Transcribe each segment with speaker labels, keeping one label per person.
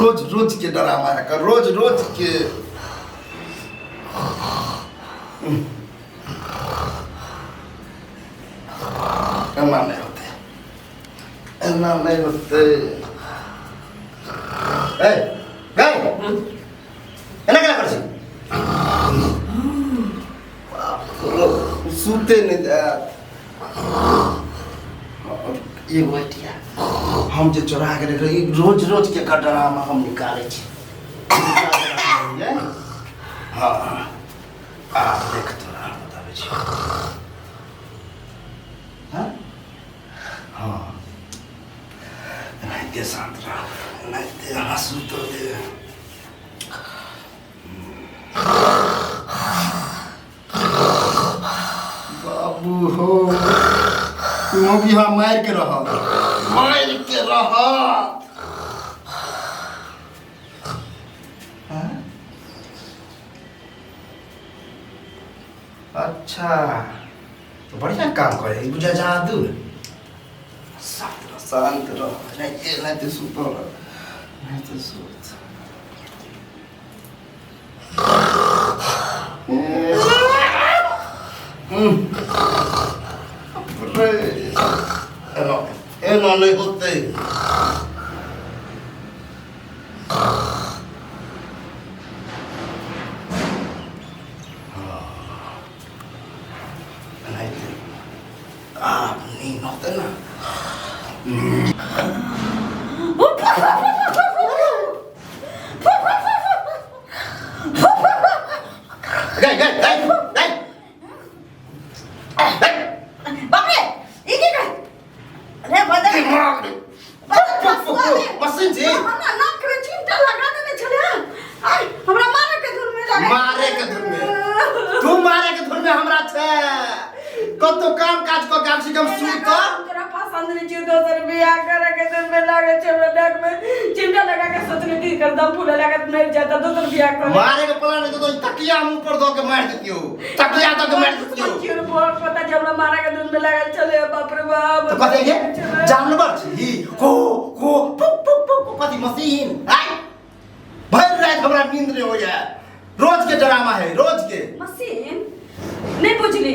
Speaker 1: रोज रोज के डरामा है कर रोज रोज के एना नहीं होते एना नहीं होते ए गए एना केना कर छी सुते नहीं जात एगो आइडिया हम जे चोरा के रखले ई रोज रोज के कटरा में हम निकालै छी हाँ आ देख तोरा हम बताबै छी हाँ हाँ एनाहिते शान्त रह एनाहिते अहाँ सुतल दे बाबू हो तुम भी यहाँ मार के रह मार के रह हाँ? अच्छा तो बढ़िया काम करे बुझा जादू शांत रह शांत रह नहीं नहीं सुत रह नहीं तो सुत एना एना नहि होतै एनाहिते आब नींद होतै ने गई गई गई गई
Speaker 2: बाप रे ई की कर रे बदल
Speaker 1: दिमाग रे मशीन छी
Speaker 2: हमरा नाक में चिमटा लगा देने छले आय हमरा मारे के धुन में लगा
Speaker 1: मारे के धुन में तू मारे के धुन में हमरा छे कतो काम काज क कम से कम सुत
Speaker 2: तोरा पसंद नहीं छियो दोसर बियाह करे के धुन में लागे छै हमरा नाक में चिमटा लगा के सोचले कि एकर दम फूले लागत मर जाता दोसर बियाह कर
Speaker 1: मारे के प्लान है तो तकिया मुंह पर दो के मार देतियो तकिया दो के मार देतियो
Speaker 2: छियो बहुत पता जब हमरा मारे के धुन में लागल छले बाप रे बाप
Speaker 1: तो कथी ये जानवर छी को को पुक पुक पुक कथी मशीन आय भर रात हमरा नींद नहीं हो जाए रोज के ड्रामा है रोज के
Speaker 2: मशीन नहीं बुझली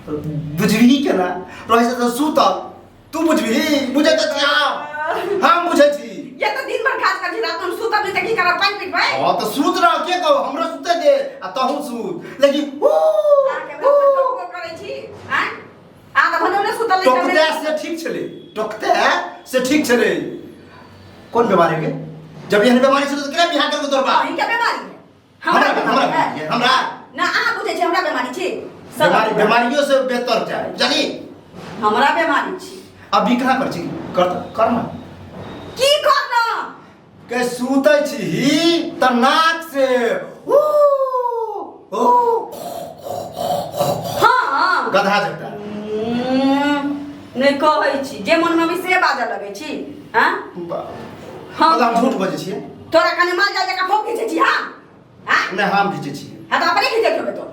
Speaker 1: बुझबही केना रहै छै तऽ सुतल तू बुझबही बुझै तऽ छी हम हम बुझै छी
Speaker 2: ये तो दिन भर काज कर छी रात में सुतब नहीं त की करब पानि पीबै
Speaker 1: हाँ तऽ सुत रह के कहू हमरो सुते दे आ तहूँ सुत लेकिन ऊ
Speaker 2: अहाँके
Speaker 1: ऊ
Speaker 2: बाप टोकबो करै छी आँय अहाँ तऽ भने ने सुतल नहीं
Speaker 1: टोकते से ठीक छलै टोकते से ठीक छलै कोन बीमारी के जब एहन बीमारी छलै तऽ केना बियाह करके तोर बाप
Speaker 2: अहीं के बीमारी है
Speaker 1: हमरा हमरा बीमारी है हमरा
Speaker 2: ना अहाँ बुझै छी हमरा बीमारी छी
Speaker 1: बीमारी बीमारियों से बेहतर छै जानी
Speaker 2: हमरा बीमारी छी
Speaker 1: अभी कहाँ कर छी कर कर ना
Speaker 2: की करना
Speaker 1: के सुतै छी त नाक से ऊ ओ
Speaker 2: हाँ
Speaker 1: गधा जकाँ
Speaker 2: नहि कहै छी जे मनमे अबै से बाजऽ लगै छी हाँ
Speaker 1: हाँ मतलब हम झूठ बजै छियै
Speaker 2: तोरा कने माल जाल जकाँ फोक खींचै छी हाँ हाँ
Speaker 1: नहि हम खींचै छियै
Speaker 2: हाँ तऽ अपने खींचैत होबै तो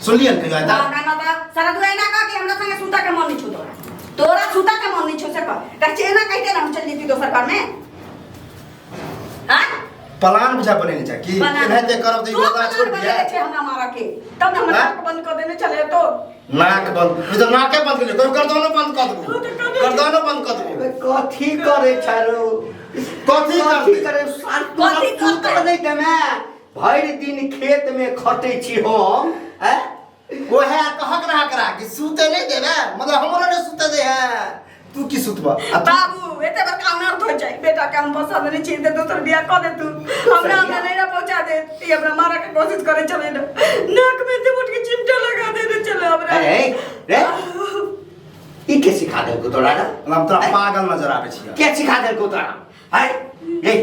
Speaker 1: सुनलियै ने कहियो
Speaker 2: हाँ कान तऽ सारा तू एना कह कि हमरा संगे सुता के मन नहीं छौ तोरा तोरा सुता के मन नहीं छौ से कह कहै छी एना कहिते ने हम चलि जैती दोसर घर में हाँ
Speaker 1: प्लान बुझा बनेने छै कि एनाहिते करब तऽ ई
Speaker 2: तू
Speaker 1: गधा
Speaker 2: प्लान
Speaker 1: छोड़ि
Speaker 2: बनेने
Speaker 1: दिया
Speaker 2: छै हमरा मारऽ के तब ने हमर
Speaker 1: हाँ?
Speaker 2: नाक बंद कऽ देने छलै तो
Speaker 1: नाक बंद ई तऽ नाके बंद केलियै कहियो गर्दनो बंद कऽ देबो गर्दनो बंद कऽ देबो
Speaker 3: कथी करे छै रौ
Speaker 1: कथी
Speaker 3: कथी
Speaker 1: करतै
Speaker 3: करे
Speaker 2: कथी
Speaker 3: सुतल
Speaker 2: करतै?
Speaker 3: नहि देमे भरि दिन खेत में खटै छी हम आँय?
Speaker 1: ओहे कहक रहा करा कि सुते नहीं देबे मतलब हमरो नहीं सुते दे है तू की सुतबा आ तू
Speaker 2: बाबू एते बड़का अनर्थ हो जाए बेटा के हम पसंद नहीं छी ते दोसर बियाह कऽ दे तू हमरा हमरा नैरा पहुंचा दे ई हमरा मारे के कोशिश करे चले ना नाक में एते मोट के चिमटा लगा देने चले हमरा
Speaker 3: अरे रे ई के सिखा देलको तोरा रे
Speaker 1: हम तोरा पागल नजर आबै छियै
Speaker 3: के सिखा देलको तोरा आय रे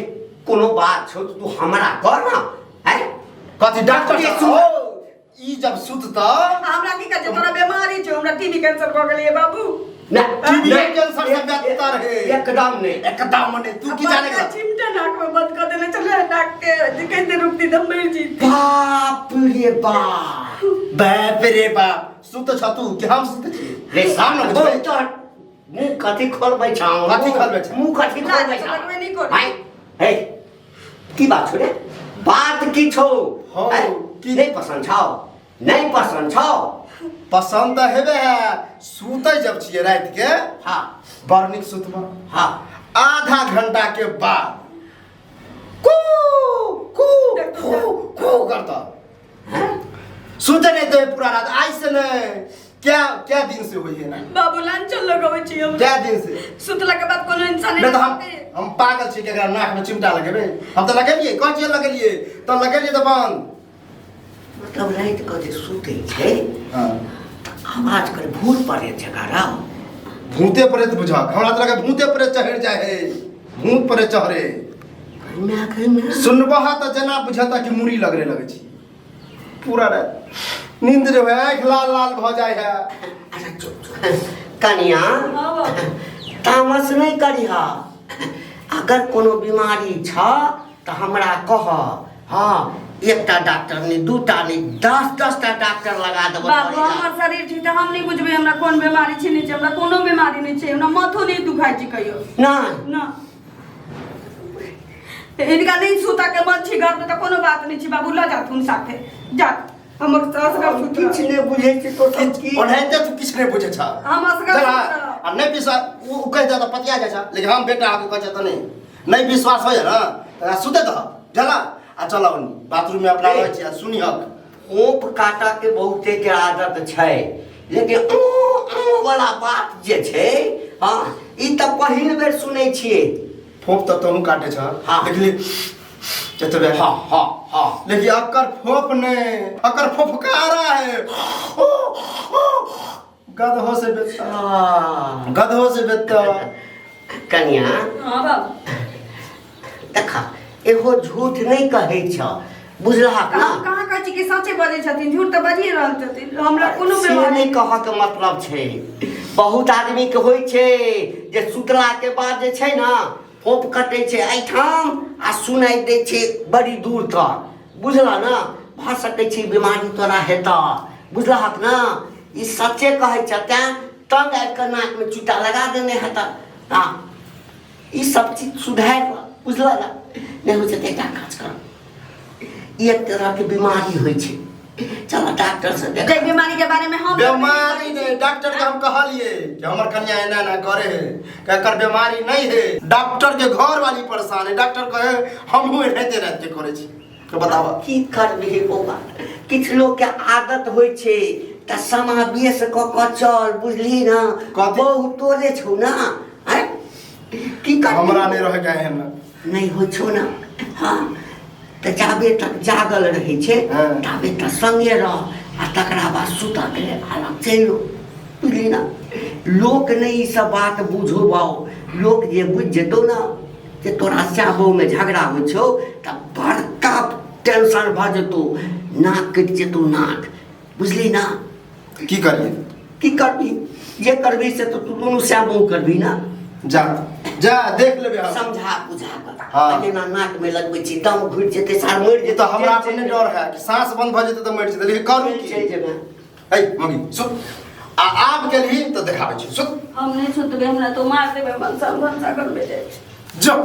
Speaker 3: कोनो बात छौ तऽ तू हमरा कर ना आय
Speaker 1: कथी डॉक्टर
Speaker 3: के
Speaker 1: साहब ओ, ई जब सुतता
Speaker 2: हमरा की कहै छै तोरा बीमारी छौ हमरा टीबी कैंसर भऽ गेलैए बाबू
Speaker 3: ना।
Speaker 1: टीबी कैंसर से बेहतर है।
Speaker 3: एकदम नहीं।
Speaker 1: एकदम नहीं, तू की जाने
Speaker 2: बड़का चिमटा नाक में बंद कर देने चले, नाक के जे कहीं रुकती तो मर जीती।
Speaker 3: बाप रे बाप।
Speaker 1: बाप रे बाप, सुत छ तू कि हम सुत छी?
Speaker 3: रे
Speaker 1: हम न बुझबै।
Speaker 3: तोहर मुँह कथी खोलबै छौ?
Speaker 1: कथी खोलबै छौ?
Speaker 3: मुँह कथी खोलबै छौ?
Speaker 2: लाज लगबै नहि करै।
Speaker 3: आँय, हे, की बात छौ रे? बात की छौ?
Speaker 1: हौ,
Speaker 3: आँय,
Speaker 1: की?
Speaker 3: नहि पसन्द छौ? नहि पसन्द छौ?
Speaker 1: पसन्द तऽ हेबे है, सुतै जब छियै राति के।
Speaker 3: हाँ।
Speaker 1: बड़ नीक सुतबा।
Speaker 3: हाँ।
Speaker 1: आधा घंटा के बाद कू कू कू कू करता, सुते नहीं तो पूरा रात। आज से नहीं, क्या क्या दिन से हुई है ना।
Speaker 2: बाबू लांछन लगाबै छी हम।
Speaker 1: क्या दिन से?
Speaker 2: सुतला के बाद कोनो इंसान
Speaker 1: नहीं तो हम पागल छी केकरा नाक में चिमटा लगेबे? हम तो लगेलिए, कौन चीज लगेलिए? तो लगेलिए तो बंद।
Speaker 3: मतलब राति के जे सुतै छै,
Speaker 1: हाँ।
Speaker 3: आवाज कर भूत पड़े जगह।
Speaker 1: भूते प्रेत बुझक, हमरा तो लगे भूते प्रेत चढ़ जाए है, भूत प्रेत चढ़े। सुनबह तऽ जेना बुझता कि मुड़ी लगरे लगै छी। पूरा राति नींद रे होय, आँखि लाल लाल भऽ जाइ है।
Speaker 3: अच्छा चुप चुप कनिया।
Speaker 2: हाँ बाबू।
Speaker 3: तामस नहि करिह, अगर कोनो बीमारी छ तऽ हमरा कह। हाँ, एकटा डॉक्टर नहि, दूटा नहि, दस दस टा डॉक्टर लगा देबो।
Speaker 2: बाबू,
Speaker 3: तोरे।
Speaker 2: हमर शरीर छै तऽ हम नहि बुझबै हमरा कोन बीमारी छै, नहि छै। हमरा कोनो बीमारी नहि छै, हमरा माथो नहि दुखाइ छै कहियो।
Speaker 3: नहि?
Speaker 2: ना। हिनका नहि सुतऽ के मन छै घर में तऽ कोनो बात नहि छै बाबू, लऽ जाथुन साथे जा, हमर असगर सुत।
Speaker 3: किछु नहि बुझै छै तो सब की।
Speaker 1: ओनाहिते तू किछु नहि बुझै छह।
Speaker 2: हम असगर
Speaker 1: चल,
Speaker 2: सुतब।
Speaker 1: आ नहि विश्वास, ओ कहि दे तऽ पतिया जाइ छ, लेकिन हम बेटा आके कहै छ तऽ नहि नहि विश्वास होइए ने तऽ सुते दह जला आ चल बाथरूम में अपना रहै छी आ सुनिहक।
Speaker 3: फोप काटऽ के बहुते के आदत छै, लेकिन ऊ ऊ वाला बात जे छै, हँ, ई तऽ पहिल बेर सुनै छियै।
Speaker 1: फोप तऽ तोहूँ काटे छ।
Speaker 3: हाँ।
Speaker 1: देखली जतबे।
Speaker 3: हँ हँ हँ।
Speaker 1: लेकिन अकर फोप नहीं, अकर फोफकारा है। ओ, ओ, गधो से बेहतर। गधो से बेहतर।
Speaker 3: कनिया।
Speaker 2: हाँ बाबू।
Speaker 3: देखा, एगो झूठ नहि कहै छ, बुझलहक ना?
Speaker 2: हम कहाँ कहै छी कि सचे बजै छथिन, झूठ तऽ बजिए रहल छथिन। हमरा कोनो
Speaker 3: से
Speaker 2: बीमारी
Speaker 3: नहि कहऽके मतलब छै। बहुत आदमीके होइ छै जे सुतलाके बाद जे छै ने फोप कटै छै एहिठाम आ सुनाइ दै छै बड़ी दूर तक, बुझलह ने? भऽ सकै छै बीमारी तोरा हेतऽ, बुझलहक ने? ई सचे कहै छ, तैँ तंग आबि कऽ नाकमे चूटा लगा देने हेतऽ। हँ, ई सब चीज सुधारि लऽ, बुझलह ने? नहि होइ छै तऽ एकटा काज कर, ई एक तरहके बीमारी होइ छै, चल डॉक्टर से देख।
Speaker 2: जाहि बीमारी के बारे में हम
Speaker 1: बीमारी नहीं, डॉक्टर के हम कहलिए कि हमर कन्या एना एना करे है, कि एकर बीमारी नहीं है। डॉक्टर के घर वाली परेशान है, डॉक्टर कहे हमहूँ एनाहिते राति के करे छी, तो बताबऽ।
Speaker 3: की करबिही बौआ, किछु लोकके आदत होइ छै तऽ समावेश कऽ कऽ चल, बुझलिही ने?
Speaker 1: कथी?
Speaker 3: बहु तोरे छौ ने, आँय? की करबिही?
Speaker 1: हमरा नहीं रहे के एहन।
Speaker 3: नहि होइ छौ ने? हँ, तऽ जाबे तक जागल रहै छै ताबे तक संगे रह आ तकरा बाद सुतऽ के लेल अलग चलि जो, बुझली ने? लोक नहि ई सब बात बुझो बाउ, लोक जे बुझि जेतौ ने जे तोरा सएह बहुमे झगड़ा होइ छौ तऽ बड़का टेंशन भऽ जेतौ, नाक कटि जेतौ नाक, बुझली ने?
Speaker 1: की करिए?
Speaker 3: की करबी, जे करबी से तऽ तू दुनू सएह बहु करबी ने।
Speaker 1: जा जा, देख लेबै हम।
Speaker 3: समझा बुझा कऽ।
Speaker 1: हाँ।
Speaker 3: एना नाक में लगबै छी, दम घुटि जेतै सार, मरि
Speaker 1: ई
Speaker 3: जेतै।
Speaker 1: तऽ हमरा अपने डर है कि सांस बंद भऽ जेतै तऽ मरि जेतै, लेकिन करू की?
Speaker 3: चलि जेबै।
Speaker 1: ऐ मम्मी सुत, आ आब गेलही तऽ देखाबै छी, सुत।
Speaker 2: हम नहि सुतबै, हमरा तो मार देबै, भनसा भनसा घर में जाइ छी।
Speaker 1: जो।